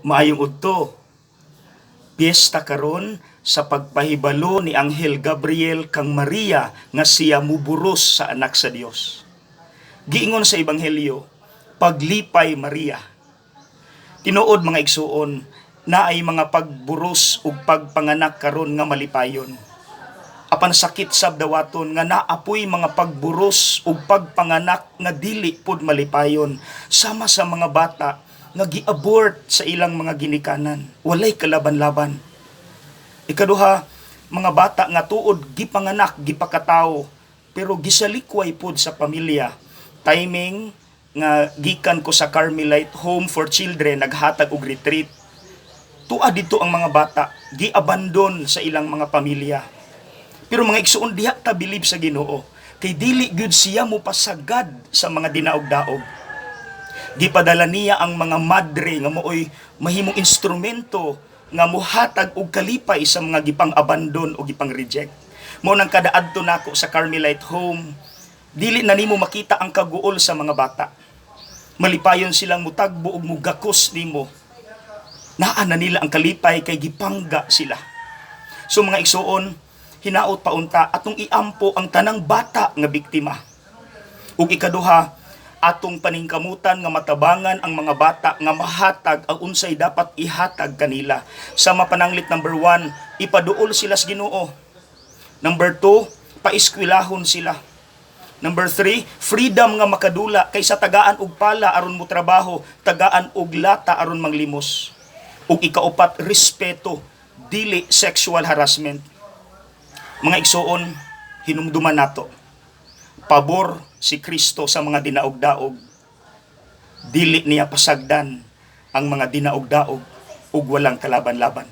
Maayong udto. Piyesta karon sa pagpahibalo ni Anghel Gabriel kang Maria nga siya muburos sa anak sa Dios. Giingon sa Ebanghelyo, "Paglipay, Maria." Tinuod, mga igsuon, naay mga pagburos ug pagpanganak karon nga malipayon. Apan sakit sab dawaton nga naapoy mga pagburos ug pagpanganak nga dili pud malipayon, sama sa mga bata nga gi-abort sa ilang mga ginikanan. Walay kalaban-laban. Ikaduha, mga bata nga tuod gipanganak, gipakatawo, pero gisalikway pud sa pamilya. Timing nga gikan ko sa Carmelite Home for Children, naghatag og retreat. Tua dito ang mga bata, giabandon sa ilang mga pamilya. Pero mga igsuon, diha ta bilib sa Ginoo kay dili gyud siya mo pasagad sa mga dinaog-daog. Gipadala niya ang mga madre nga mooy mahimong instrumento nga muhatag og kalipay sa mga gipang-abandon o gipang-reject. Mao nang kada adto nako sa Carmelite Home, dili na nimo makita ang kaguol sa mga bata. Malipayon silang mutagbo ug mugakos nimo. Naa na nila ang kalipay kay gipangga sila. So mga igsuon, hinaot paunta atong iampo ang tanang bata nga biktima. Ug ikaduha, atong paningkamutan nga matabangan ang mga bata nga mahatag ang unsay dapat ihatag kanila. Sa mapananglit number 1, ipaduol sila sa Ginoo. Number 2, paeskwelahon sila. Number 3, freedom nga makadula kaysa tagaan og pala aron mo trabaho, tagaan og lata aron manglimos. Ug ikaupat, respeto, dili sexual harassment. Mga igsuon, hinumduman nato. Pabor si Kristo sa mga dinaog-daog. Dili niya pasagdan ang mga dinaog-daog ug walang kalaban-laban.